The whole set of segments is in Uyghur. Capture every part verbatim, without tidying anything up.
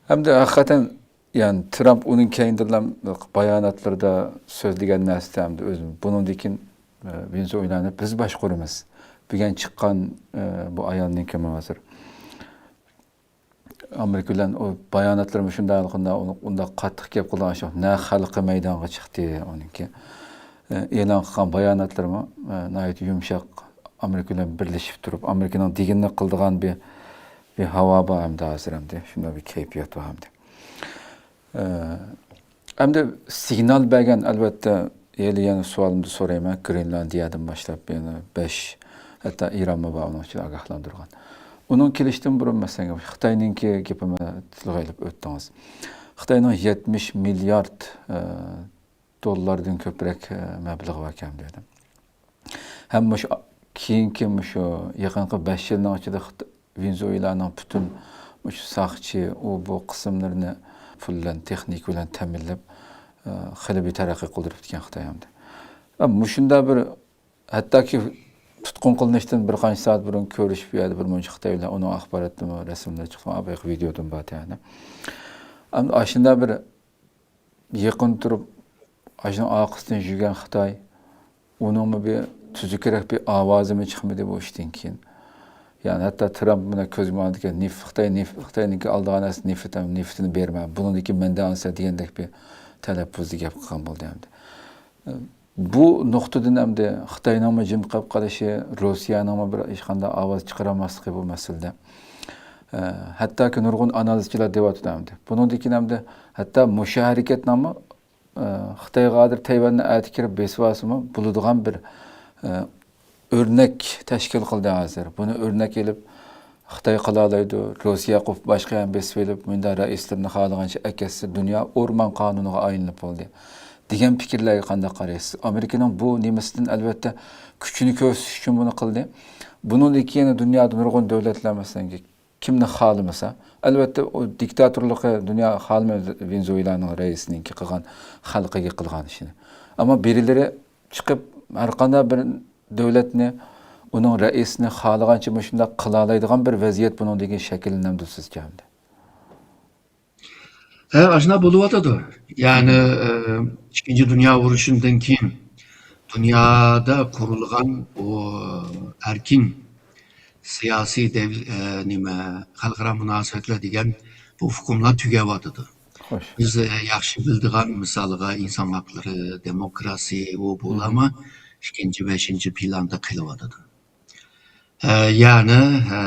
ھەمدە ھەقىقەتەن، يەنى ترامپ ئۇنىڭ كەينىدىنلا باياناتلىرىدا سۆزلىگەن نەرسىدە ھەمدە ئۆزى بۇنىڭدىن كېيىن، ئە، ۋېنېزۇېلانى بىز باشقۇرىمىز. بۈگۈن چىققان، ئە، بۇ ئايالنىڭكى ھازىر ئامېرىكا بىلەن ئۇ باياناتلىرىمۇ شۇنداق، ئۇنداق قاتتىق گەپ قىلىدىغان ئىش يوق. نەق خەلقى مەيدانغا چىقتى ئۇنىڭكى. ئە، ئېلان قىلغان باياناتلىرىمۇ، ئە، ناھايىتى يۇمشاق، ئامېرىكا بىلەن بىرلىشىپ تۇرۇپ، ئامېرىكىنىڭ دېگىنىنى قىلىدىغان بىر، بىر ھاۋا بار ھەمدە ھازىر ھەمدە شۇنداق بىر كەيپىيات بار ھەمدە. ئە، ئەمدى سىگنال بەرگەن، ئەلۋەتتە، ھېلى يەنە سوئالىمنى سورايمەن. گرېنلاندىيەدىن باشلاپ يەنە بەش، ھەتتا ئىرانمۇ بار ئۇنىڭ ئىچىدە ئاگاھلاندۇرغان. ئۇنىڭ كېلىشىدىن بۇرۇن، مەسىلەن، خىتاينىڭكى گېپىنى تىلغا ئېلىپ ئۆتتىڭىز. خىتاينىڭ يەتمىش مىليارد، ئە، دوللاردىن كۆپرەك، ئە، مەبلىغى باركەن دېدى. ھەم مۇشۇ كېيىنكى، مۇشۇ يېقىنقى بەش يىلنىڭ ئىچىدە خىت-، ۋېنېزۇېلانىڭ پۈتۈن مۇشۇ ساقچى، ئۇ بۇ قىسىملىرىنى پۇل بىلەن، تېخنىكا بىلەن تەمىنلەپ، ئە، خېلى بىر تەرەققىي قىلدۇرۇپتىكەن خىتاي ھەمدە. ۋە مۇشۇنداق بىر، ھەتتاكى تۇتقۇن قىلىنىشتىن بىر قانچە سائەت بۇرۇن كۆرۈشۈپ، بۇ يەردە بىر مۇنچە خىتاي بىلەن ئۇنىڭ ئاخباراتىمۇ، رەسىملىرى چىققان، بايىقى ۋىدېودىمۇ بار يەنى. ئەمدى ئاشۇنداق بىر يېقىن تۇرۇپ، ئاشۇنىڭ ئارقىسىدىن يۈرگەن خىتاي، ئۇنىڭمۇ بىر تۈزۈكرەك بىر ئاۋازىمۇ چىقمىدى بۇ ئىشتىن كېيىن. يەنى ھەتتا ترامپ مانا كۆزگە ئالىدىكەن، نېفىت، خىتاي نېفىت، خىتاينىڭكى ئالىدىغان نەرسىسى نېفىت، ھەم نېفىتىنى بېرىمەن، بۇنىڭدىن كېيىن مەندىن ئالىسەن دېگەندەك بىر تەلەپپۇزدا گەپ قىلغان بولدى ئەمدى. بۇ نۇقتىدىن ئەمدى خىتاينىڭمۇ جىم قېلىپ قېلىشى، روسىيەنىڭمۇ بىر ھېچقانداق ئاۋاز چىقىرالماسلىقى بۇ مەسىلىدە. ئە، ھەتتاكى نۇرغۇن ئانالىزچىلار دەۋاتىدۇ ئەمدى. بۇنىڭدىن كېيىن ئەمدى ھەتتا مۇشۇ ھەرىكەتنىڭمۇ، ئە، خىتايغا ھازىر تەيۋەننى ئەتە كىرىپ بېسىۋالسىمۇ بولىدىغان بىر، ئە، ئۆرنەك تەشكىل قىلدى ھازىر. بۇنى ئۆرنەك ئېلىپ، خىتاي قىلالايدۇ، روسىيە قوپۇپ باشقا يەرنى بېسىۋېلىپ، مۇنداق رەئىسلىرىنى خالىغانچە ئەكەتسە، دۇنيا ئورمان قانۇنىغا ئايلىنىپ بولدى، دېگەن پىكىرلەرگە قانداق قارايسىز؟ ئامېرىكىنىڭ بۇ نېمىسىدىن، ئەلۋەتتە، كۈچىنى كۆرسىتىش ئۈچۈن بۇنى قىلدى. بۇنىڭدىن كېيىن دۇنيادا نۇرغۇن دۆلەتلەر، مەسىلەن، كىمنى خالىمىسا، ئەلۋەتتە، ئۇ دىكتاتورلۇقى دۇنيا خالىمايدۇ، ۋېنېزۇېلانىڭ رەئىسىنىڭكى قىلغان، خەلقىگە قىلغان ئىشىنى. ئەمما بىرىلىرى چىقىپ، ھەر قانداق بىر دۆلەتنى، ئۇنىڭ رەئىسىنى خالىغانچە مۇشۇنداق قىلالايدىغان بىر ۋەزىيەت بۇنىڭدىن كېيىن شەكىللىنەمدۇ سىزچە ئەمدى؟ ھە، ئاشۇنداق بولۇۋاتىدۇ. يەنى، ئە، ئىككىنچى دۇنيا ئۇرۇشىدىن كېيىن دۇنيادا قۇرۇلغان بۇ ئەركىن سىياسىي دەۋ-، ئە، نېمە، خەلقئارا مۇناسىۋەتلەر دېگەن بۇ ئۇقۇملار تۈگەۋاتىدۇ. خوش. بىز، ئە، ياخشى بىلىدىغان، مىسالغا، ئىنسان ھەقلىرى، دېموكراسىيە، ئۇ بۇلارمۇ ئىككىنچى، بەشىنچى پىلاندا قېلىۋاتىدۇ. ئە، يەنى، ئە،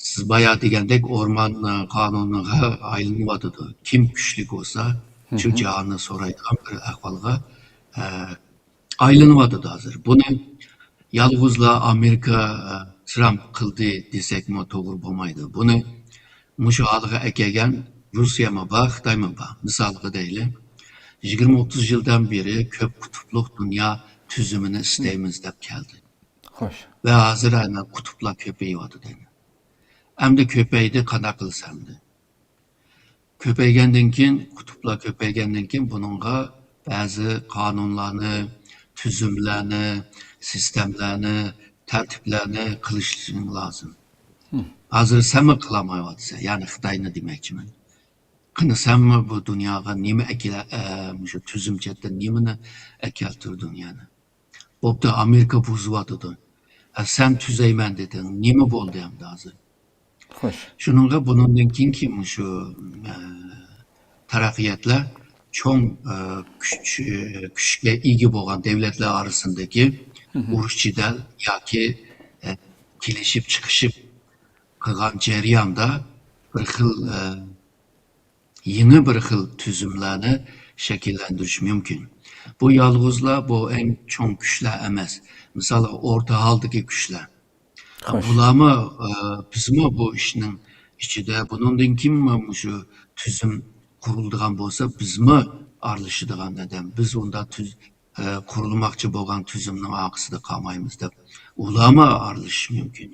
سىز بايا دېگەندەك ئورمان، ئە، قانۇنىغا ئايلىنىۋاتىدۇ. كىم كۈچلۈك بولسا، شۇ جاھاننى سورايدىغان بىر ئەھۋالغا، ئە، ئايلىنىۋاتىدۇ ھازىر. بۇنى يالغۇزلا ئامېرىكا، ئە، ترامپ قىلدى دېسەكمۇ توغرا بولمايدۇ. بۇنى مۇشۇ ھالغا ئەكەلگەن روسىيەمۇ بار، خىتايمۇ بار. مىسالغا دەيلى، يىگىرمە ئوتتۇز يىلدىن بېرى كۆپ قۇتۇپلۇق دۇنيا تۈزۈمىنى ئىستەيمىز دەپ كەلدى. خوش. ۋە ھازىر ئەنە قۇتۇپلار كۆپىيىۋاتىدۇ. ئەمدى كۆپەيدى، قانداق قىلسا ئەمدى؟ كۆپەيگەندىن كېيىن، قۇتۇپلار كۆپەيگەندىن كېيىن بۇنىڭغا بەزى قانۇنلارنى، تۈزۈملەرنى، سىستېمىلارنى، تەرتىپلەرنى قىلىشىڭ لازىم. ھازىر سەنمۇ قىلالمايۋاتىسەن، يەنى خىتاينى دېمەكچىمەن. قېنى سەنمۇ بۇ دۇنياغا نېمە ئەكېلە-، ئە، مۇشۇ تۈزۈم چەتتە نېمىنى ئەكەلتۈردۈڭ يەنە؟ بوپتۇ، ئامېرىكا بۇزۇۋاتىدۇ. ئە، سەن تۈزەيمەن دېدىڭ. نېمە بولدى ئەمدى ھازىر؟ خوش. شۇنىڭغا بۇنىڭدىن كېيىنكى مۇشۇ، ئە، تەرەققىياتلار چوڭ، ئە، كۈچ، ئە، كۈچكە ئىگە بولغان دۆلەتلەر ئارىسىندىكى ئۇرۇش جېدەل ياكى، ئە، كېلىشىپ چىقىشىپ قىلغان جەرياندا بىر خىل، ئە، يېڭى بىر خىل تۈزۈملەرنى شەكىللەندۈرۈش مۇمكىن. بۇ يالغۇزلا بۇ ئەڭ چوڭ كۈچلەر ئەمەس. مىسالغا، ئورتا ھالدىكى كۈچلەر. خوش. بۇلارمۇ، ئە، بىزمۇ بۇ ئىشنىڭ ئىچىدە، بۇنىڭدىن كېيىنمۇ مۇشۇ تۈزۈم قۇرۇلىدىغان بولسا، بىزمۇ ئارىلىشىدىغان ئادەم. بىز ئۇنداق تۈز-، ئە، قۇرۇلماقچى بولغان تۈزۈمنىڭ ئارقىسىدا قالمايمىز دەپ، ئۇلارمۇ ئارىلىشىشى مۇمكىن.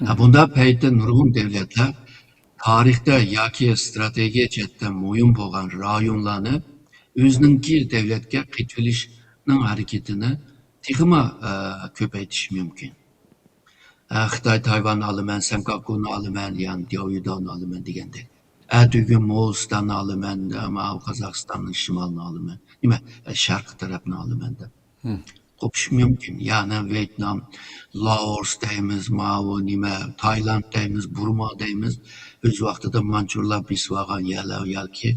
ھە، بۇنداق پەيتتە نۇرغۇن دۆلەتلەر تارىختا ياكى ئىستراتېگىيە جەھەتتە مۇھىم بولغان رايونلارنى ئۆزىنىڭكى دۆلەتكە قېتىۋېلىشنىڭ ھەرىكىتىنى تېخىمۇ، ئە، كۆپەيتىشى مۇمكىن. ئە، خىتاي تايۋاننى ئالىمەن، سەنكاكۇنى ئالىمەن، يەنى دياۋيۇداۋنى ئالىمەن دېگەندەك. ئەتىگۈن موغۇلىستاننى ئالىمەن، ماۋۇ قازاقىستاننىڭ شىمالىنى ئالىمەن، نېمە، شەرقىي تەرەپنى ئالىمەن دەپ. قوپۇش مۇمكىن. يەنى ۋيېتنام، لائوس دەيمىز، ماۋۇ نېمە، تايلاند دەيمىز، بۇرما دەيمىز. ئۆز ۋاقتىدا مانچۇلار بېسىۋالغان يەرلەر ياكى،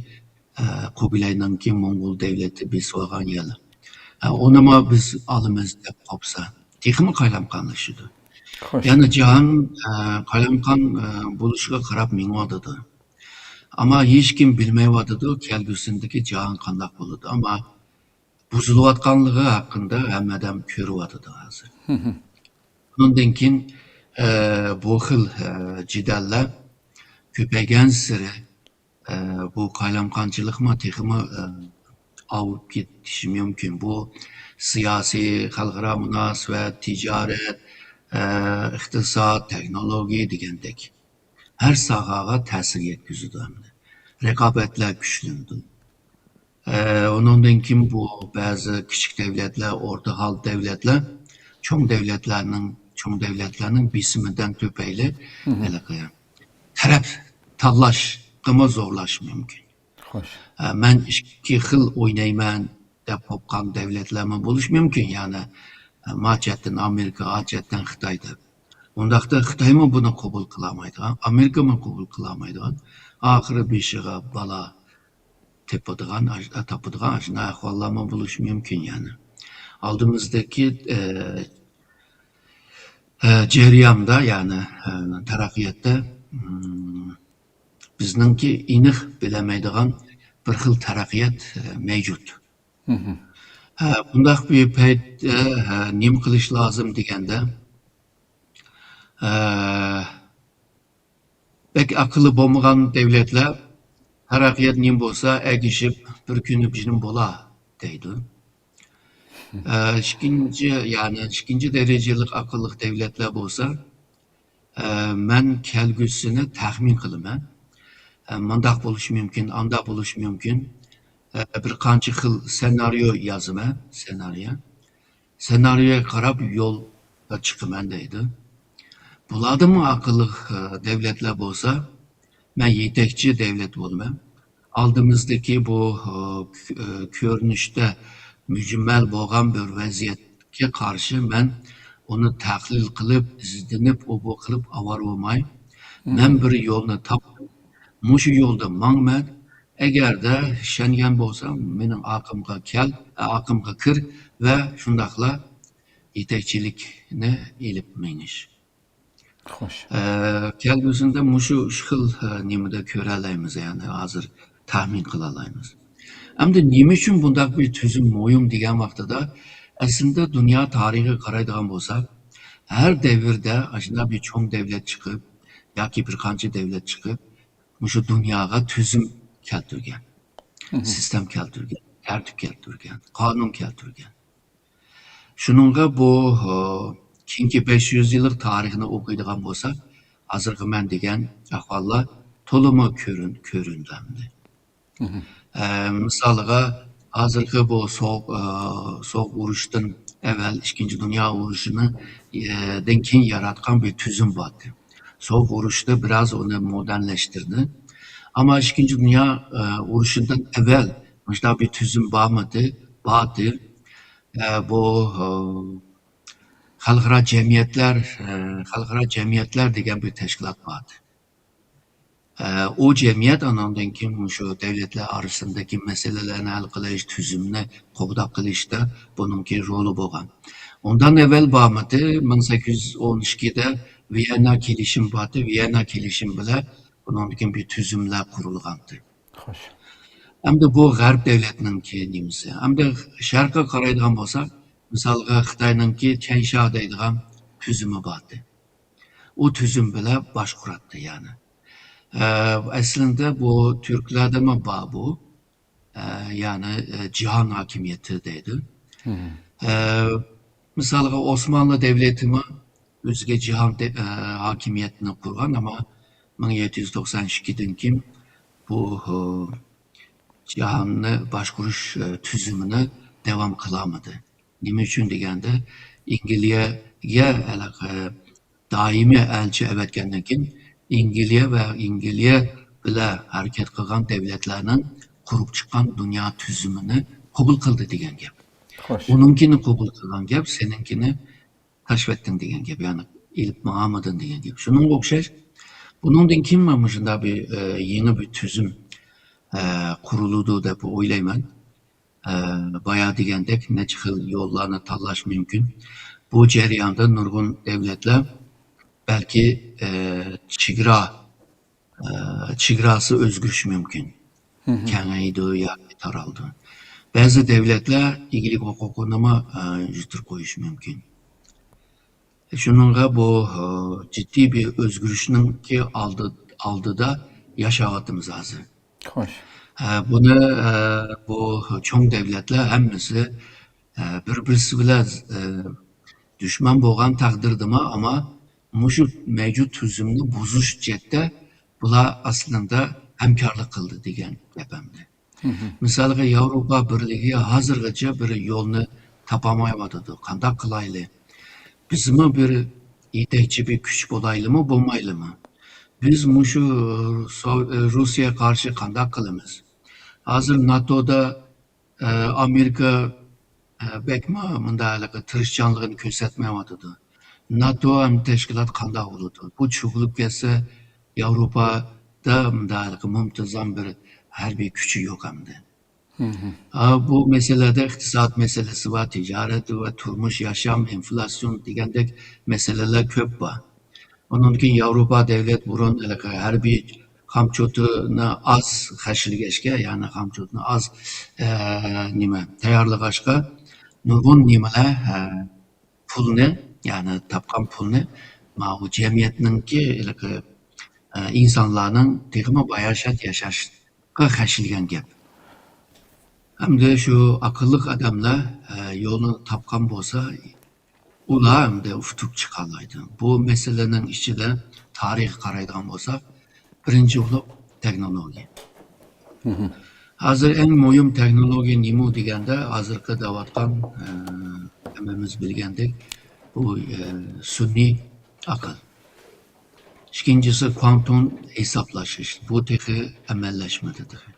ئە، قۇبىلەينىڭكى موڭغۇل دەۋلىتى بېسىۋالغان يەرلەر. ئە، ئۇنىمۇ بىز ئالىمىز دەپ قوپسا، تېخىمۇ قايلامقانلىشىدۇ. خوش. يەنى جاھان، ئە، قايلامقان، ئە، بولۇشىغا قاراپ مېڭىۋاتىدۇ. ئەمما ھېچكىم بىلمەيۋاتىدۇ، كەلگۈسىدىكى جاھان قانداق بولىدۇ. ئەمما بۇزۇلۇۋاتقانلىقى ھەققىدە ھەممە ئادەم كۆرۈۋاتىدۇ ھازىر. ئۇنىڭدىن كېيىن، ئە، بۇ خىل، ئە، جېدەللەر كۆپەيگەنسېرى، ئە، بۇ قايلامقانچىلىقمۇ تېخىمۇ، ئە، ئاۋۇپ كېتىشى مۇمكىن. بۇ سىياسىي، خەلقئارا مۇناسىۋەت، تىجارەت، ئە، ئىقتىساد، تېخنولوگىيە دېگەندەك ھەر ساھەگە تەسىر يەتكۈزىدۇ ئەمدى. رىقابەتلەر كۈچلىنىدۇ. ئە، ئۇنىڭدىن كېيىن بۇ بەزى كىچىك دەۋلەتلەر، ئورتا ھال دەۋلەتلەر چوڭ دەۋلەتلەرنىڭ، چوڭ دەۋلەتلەرنىڭ بېسىمىدىن تۈپەيلى ھېلىقى تەرەپ تاللاشقىمۇ زورلاشى مۇمكىن. خوش. ئە، مەن ئىككى خىل ئوينايمەن دەپ قوپقان دەۋلەتلەرمۇ بولۇشى مۇمكىن. يەنى، ئە، ما چەتتىن ئامېرىكا، ئا چەتتىن خىتاي دەپ. ئۇنداقتا خىتايمۇ بۇنى قوبۇل قىلالمايدىغان، ئامېرىكىمۇ قوبۇل قىلالمايدىغان. ئاخىرى بېشىغا بالا تېپىدىغان، ئاش-، تاپىدىغان ئاشۇنداق ئەھۋاللارمۇ بولۇشى مۇمكىن يەنى. ئالدىمىزدىكى، ئە، ئە، جەرياندا، يەنى، ئە، تەرەققىياتتا، ئىم، بىزنىڭكى ئېنىق بىلەلمەيدىغان بىر خىل تەرەققىيات، ئە، مەۋجۇت. ھە، بۇنداق بىر پەيتتە، ھە، نېمە قىلىش لازىم دېگەندە، ئە، بەك ئەقىلى بولمىغان دەۋلەتلەر تەرەققىيات نېمە بولسا ئەگىشىپ بىر كۈنى بىزنىڭ بولا دەيدۇ. ئە، ئىككىنچى، يەنى ئىككىنچى دەرىجىلىك ئەقىللىق دەۋلەتلەر بولسا، ئە، مەن كەلگۈسىنى تەخمىن قىلىمەن. ئە، مۇنداق بولۇشى مۇمكىن، ئانداق بولۇشى مۇمكىن. ئە، بىر قانچە خىل سېنارىيو يازىمەن، سېنارىيو. سېنارىيوغا قاراپ يولغا چىقىمەن دەيدۇ. بۇلاردىنمۇ ئەقىللىق، ئە، دەۋلەتلەر بولسا، مەن يېتەكچى دەۋلەت بولىمەن. ئالدىمىزدىكى بۇ، ئە، كۆ-، ئە، كۆرۈنۈشتە مۈجمەل بولغان بىر ۋەزىيەتكە قارشى مەن ئۇنى تەھلىل قىلىپ، ئىزدىنىپ، ئوبۇ قىلىپ ئاۋارە بولماي، مەن بىر يولنى تاپتىم. مۇشۇ يولدا ماڭىمەن. ئەگەردە ئىشەنگەن بولساڭ، مېنىڭ ئارقامغا كەل، ئارقامغا كىر ۋە شۇنداقلا يېتەكچىلىكنى ئېلىپ مېڭىش. خوش. ئە، كەلگۈسىدە مۇشۇ ئۈچ خىل، ئە، نېمىدە كۆرەلەيمىز، يەنى ھازىر تەخمىن قىلالايمىز. ئەمدى نېمە ئۈچۈن بۇنداق بىر تۈزۈم مۇھىم دېگەن ۋاقتىدا، ئەسلىدە دۇنيا تارىخىغا قارايدىغان بولساق، ھەر دەۋردە ئاشۇنداق بىر چوڭ دەۋلەت چىقىپ ياكى بىر قانچە دەۋلەت چىقىپ، مۇشۇ دۇنياغا تۈزۈم كەلتۈرگەن، سىستېم كەلتۈرگەن، تەرتىپ كەلتۈرگەن، قانۇن كەلتۈرگەن. شۇنىڭغا بۇ، ئۇ، كېيىنكى بەش يۈز يىللىق تارىخنى ئوقۇيدىغان بولساق، ھازىرقى مەن دېگەن ئەھۋاللار تولىمۇ كۆرۈن-، كۆرۈندى ئەمدى. ئە، مىسالىغا، ھازىرقى بۇ سوغۇق، ئە، سوغۇق ئۇرۇشتىن ئەۋۋەل ئىككىنچى دۇنيا ئۇرۇشىنى، ئە، دىن كېيىن ياراتقان بىر تۈزۈم بار ئىدى. سوغۇق ئۇرۇشتا بىراز ئۇنى مودېرنلەشتۈردى. ئەمما ئىككىنچى دۇنيا، ئە، ئۇرۇشىدىن ئەۋۋەل مۇشۇنداق بىر تۈزۈم بارمىدى؟ بار ئىدى. ئە، بۇ، ئە، خەلقئارا جەمئىيەتلەر، ئە، خەلقئارا جەمئىيەتلەر دېگەن بىر تەشكىلات بار ئىدى. ئە، ئۇ جەمئىيەت ئاناندىن كېيىن مۇشۇ دەۋلەتلەر ئارىسىندىكى مەسىلىلەرنى ھەل قىلىش، تۈزۈمنى قوغداپ قېلىشتا بۇنىڭكى رولى بولغان. ئۇندىن ئەۋۋەل بارمىدى، مىڭ سەككىز يۈز ئون ئىككىدە ۋىيەننا كېلىشىمى بارتى، ۋىيەننا كېلىشىمى بىلەن بۇنىڭدىن كېيىن بىر تۈزۈملەر قۇرۇلغانتى. خوش. ئەمدى بۇ غەرب دەۋلەتنىڭكى نېمىسى. ئەمدى شەرققە قارايدىغان بولساق، مىسالغا خىتاينىڭكى چەنشيا دەيدىغان تۈزۈمى بارتى. ئۇ تۈزۈم بىلەن باشقۇراتتى يەنى. ئە، ئەسلىندە بۇ تۈركلەردىمۇ بار بۇ. ئە، يەنى، ئە، جاھان ھاكىمىيىتى دەيدۇ. ئە، مىسالغا ئوسمانلى دەۋلىتىمۇ ئۆزىگە جاھان دە-، ئە، ھاكىمىيىتىنى قۇرغان، ئەمما مىڭ يەتتە يۈز توقسان ئىككىدىن كېيىن بۇ، ئە، جاھاننى باشقۇرۇش، ئە، تۈزۈمىنى داۋام قىلالمىدى. نېمە ئۈچۈن دېگەندە، ئەنگلىيەگە ھېلىقى دائىمىي ئەلچى ئەۋەتكەندىن كېيىن، ئەنگلىيە ۋە ئەنگلىيە بىلەن ھەرىكەت قىلغان دەۋلەتلەرنىڭ قۇرۇپ چىققان دۇنيا تۈزۈمىنى قوبۇل قىلدى دېگەن گەپ. خوش. ئۇنىڭكىنى قوبۇل قىلغان گەپ، سېنىڭكىنى تاشلىۋەتتىڭ دېگەن گەپ، يەنى ئېلىپ ماڭالمىدىڭ دېگەن گەپ. شۇنىڭغا ئوخشاش، بۇنىڭدىن كېيىن مانا مۇشۇنداق بىر، ئە، يېڭى بىر تۈزۈم، ئە، قۇرۇلىدۇ دەپ ئويلايمەن. ئە، بايا دېگەندەك نەچچە خىل يوللارنى تاللاش مۇمكىن. بۇ جەرياندا نۇرغۇن دەۋلەتلەر بەلكى، ئە، چېگرا، ئە، چېگراسى ئۆزگىرىشى مۇمكىن. مهم. كېڭەيدۇ ياكى تارالىدۇ. بەزى دەۋلەتلەر ئىگىلىك ھوقۇقىنىمۇ، ئە، يۈتتۈرۈپ قويۇشى مۇمكىن. شۇنىڭغا بۇ، ئە، جىددىي بىر ئۆزگىرىشنىڭكى ئالدى، ئالدىدا ياشاۋاتىمىز ھازىر. خوش. ئە، بۇنى، ئە، بۇ چوڭ دەۋلەتلەر ھەممىسى، ئە، بىر-بىرسى بىلەن، ئە، دۈشمەن بولغان تەقدىردىمۇ، ئەمما مۇشۇ مەۋجۇت تۈزۈمنى بۇزۇش جەھەتتە بۇلار ئەسلىندە ھەمكارلىق قىلدى دېگەن گەپ ئەمدى. مهم. مىسالغا، ياۋروپا بىرلىكى ھازىرغىچە بىر يولنى تاپالمايۋاتىدۇ. قانداق قىلايلى؟ بىزمۇ بىر يېتەكچى بىر كۈچ بولايلىمۇ، بولمايلىمۇ؟ بىز مۇشۇ سو-، روسىيەگە قارشى قانداق قىلىمىز؟ ھازىر ناتودا، ئە، ئامېرىكا، ئە، بەكمۇ مۇنداق ھېلىقى تىرىشچانلىقىنى كۆرسەتمەيۋاتىدۇ. ناتو ھەم تەشكىلات قانداق بولىدۇ؟ بۇ چۆكۈلۈپ كەتسە، ياۋروپادا مۇنداق ھېلىقى مۇنتىزام بىر ھەربىي كۈچى يوق ئەمدى. مهم. ئا، بۇ مەسىلىدە ئىقتىساد مەسىلىسى بار، تىجارەت ۋە تۇرمۇش، ياشام، ئىنفلاتسىيون دېگەندەك مەسىلىلەر كۆپ بار. ئۇنىڭدىن كېيىن ياۋروپا دەۋلەت بۇرۇن ھېلىقى ھەربىي خامچوتىنى ئاز خەجلىگەچكە، يەنى خامچوتىنى ئاز، ئە، نېمە، تەييارلىغاچقا، نۇرغۇن نېمىلەر، ئە، پۇلنى، يەنى تاپقان پۇلنى ماۋۇ جەمئىيەتنىڭكى ھېلىقى، ئە، ئىنسانلارنىڭ تېخىمۇ باياشات ياشاشقا خەجلىگەن گەپ. ئەمدى شۇ ئاقىللىق ئادەملەر، ئە، يولنى تاپقان بولسا، ئۇلار ئەمدى ئۇتۇپ چىقالايدۇ. بۇ مەسىلىنىڭ ئىچىدە تارىخقا قارايدىغان بولساق، بىرىنچى بولۇپ تېخنولوگىيە. مهم. ھازىر ئەڭ مۇھىم تېخنولوگىيە نېمە دېگەندە، ھازىرقى دەۋاتقان، ئە، ھەممىمىز بىلگەندەك، بۇ، ئە، سۈنئىي ئەقىل. ئىككىنچىسى كۋانتۇم ھېسابلىشىش. بۇ تېخى ئەمەللەشمىدى تېخى.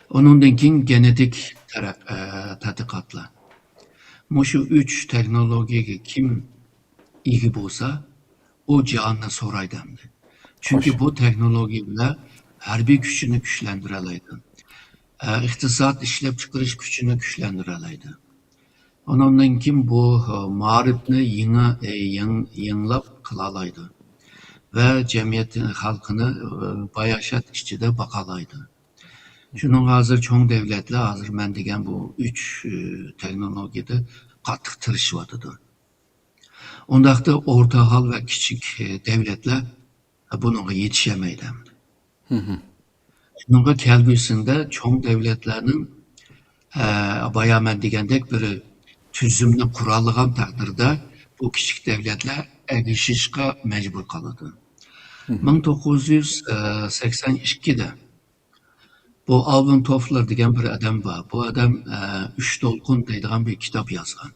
ئۇنىڭدىن كېيىن گېنېتىك تەرەق-، ئە، تەتقىقاتلار. مۇشۇ ئۈچ تېخنولوگىيەگە كىم ئىگە بولسا، ئۇ جاھاننى سورايدۇ ئەمدى. چۈنكى خوش. بۇ تېخنولوگىيە بىلەن ھەربىي كۈچىنى كۈچلەندۈرەلەيدۇ. ئە، ئىقتىساد، ئىشلەپچىقىرىش كۈچىنى كۈچلەندۈرەلەيدۇ. ئۇنىڭدىن كېيىن بۇ، ئە، مائارىپنى يېڭى، ئە، يېڭ-، يېڭىلاپ قىلالايدۇ. ۋە جەمئىيەت خەلقىنى، ئە، باياشات ئىچىدە باقالايدۇ. شۇنىڭغا ھازىر چوڭ دەۋلەتلەر، ھازىر مەن دېگەن بۇ ئۈچ، ئە، تېخنولوگىيەدە قاتتىق تىرىشىۋاتىدۇ. ئۇنداقتا ئورتا ھال ۋە كىچىك، ئە، دەۋلەتلەر بۇنىڭغا يېتىشەلمەيدۇ ئەمدى. مهم. شۇنىڭغا كەلگۈسىدە چوڭ دەۋلەتلەرنىڭ، ئە، بايا مەن دېگەندەك بىر تۈزۈمنى قۇرالىغان تەقدىردە، بۇ كىچىك دەۋلەتلەر ئەگىشىشقا مەجبۇر قالىدۇ. مهم. مىڭ توققۇز يۈز سەكسەن ئىككىدە بۇ ئالۋىن توفلېر دېگەن بىر ئادەم بار. بۇ ئادەم، ئە، ئۈچ دولقۇن دەيدىغان بىر كىتاب يازغان.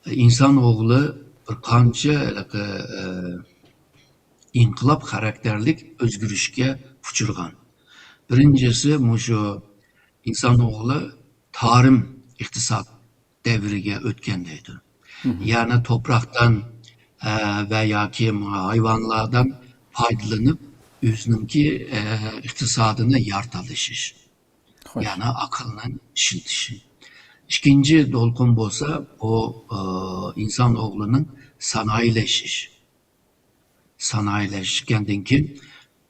ئىنسان ئوغلى بىر قانچە ھېلىقى، ئە، ئىنقىلاب خاراكتېرلىك ئۆزگىرىشكە ئۇچرىغان. بىرىنچىسى، مۇشۇ ئىنسان ئوغلى تارىم ئىقتىساد دەۋرىگە ئۆتكەن دەيدۇ. مهم. يەنى توپراقتىن، ئە، ۋە ياكى ھايۋانلاردىن پايدىلىنىپ، ئۆزىنىڭكى، ئە، ئىقتىسادىنى يارىتالىشىش. خوش. يەنى ئاقىلنىڭ ئىشلىتىشى. ئىككىنچى دولقۇن بولسا، بۇ، ئە، ئىنسان ئوغلىنىڭ سانائىيلىشىش. سانائىيلەشكەندىن كېيىن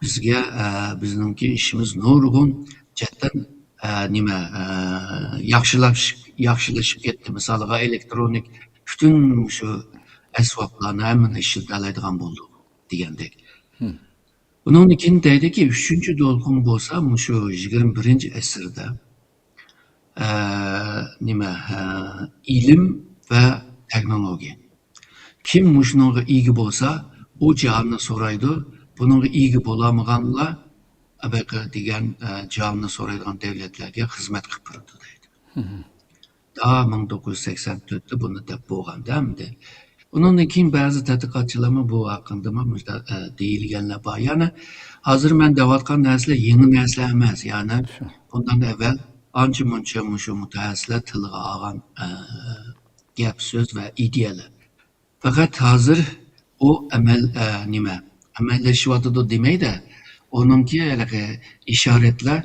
بىزگە، ئە، بىزنىڭكى ئىشىمىز نۇرغۇن جەھەتتىن، ئە، نېمە، ئە، ياخشىلاش-، ياخشىلىشىپ كەتتى. مىسالىغا، ئېلېكترونىك پۈتۈن مۇشۇ ئەسۋابلارنى ھەممىنى ئىشلىتەلەيدىغان بولدۇق دېگەندەك. مم. بۇنىڭدىن كېيىن دەيدىكى، ئۈچىنچى دولقۇن بولسا مۇشۇ يىگىرمە بىرىنچى ئەسىردە، ئە، نېمە، ئە، ئىلىم ۋە تېخنولوگىيە. كىم مۇشۇنىڭغا ئىگە بولسا، ئۇ جاھاننى سورايدۇ. بۇنىڭغا ئىگە بولالمىغانلار، ئەبەقە دېگەن، ئە، جاھاننى سورايدىغان دەۋلەتلەرگە خىزمەت قىلىپ بېرىدۇ دەيدۇ. مهم. تا مىڭ توققۇز يۈز سەكسەن تۆتتە بۇنى دەپ بولغاندا ئەمدى. ئۇنىڭدىن كېيىن بەزى تەتقىقاتچىلارمۇ بۇ ھەققىدىمۇ مۇشۇنداق، ئە، دېيىلگەنلەر بار. يەنى ھازىر مەن دەۋاتقان نەرسىلەر يېڭى نەرسىلەر ئەمەس. يەنى بۇندىن ئەۋۋەل ئانچە-مۇنچە مۇشۇ مۇتەخەسسىسلەر تىلغا ئالغان، ئە، گەپ سۆز ۋە ئىدىيەلەر. پەقەت ھازىر ئۇ ئەمەل، ئە، نېمە، ئەمەللىشىۋاتىدۇ دېمەيدە، ئۇنىڭكى ھېلىقى ئىشارەتلەر،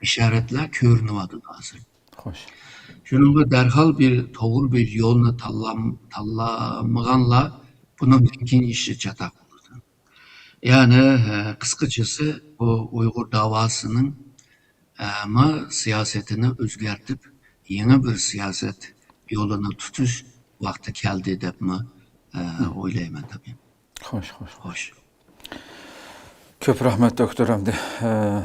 ئىشارەتلەر كۆرۈنۈۋاتىدۇ ھازىر. خوش. شۇنىڭغا دەرھال بىر توغرا بىر يولنى تاللام-، تاللىمىغانلار بۇنىڭدىن كېيىن ئىشى چاتاق بولىدۇ. يەنى، ئە، قىسقىچىسى، بۇ ئۇيغۇر داۋاسىنىڭ، ئە، ما سىياسىتىنى ئۆزگەرتىپ، يېڭى بىر سىياسەت يولىنى تۇتۇش ۋاقتى كەلدى دەپمۇ، ئە، ئويلايمەن تاپىيىم. خوش، خوش. خوش. كۆپ رەھمەت، دوكتور ئەمدى. ئە،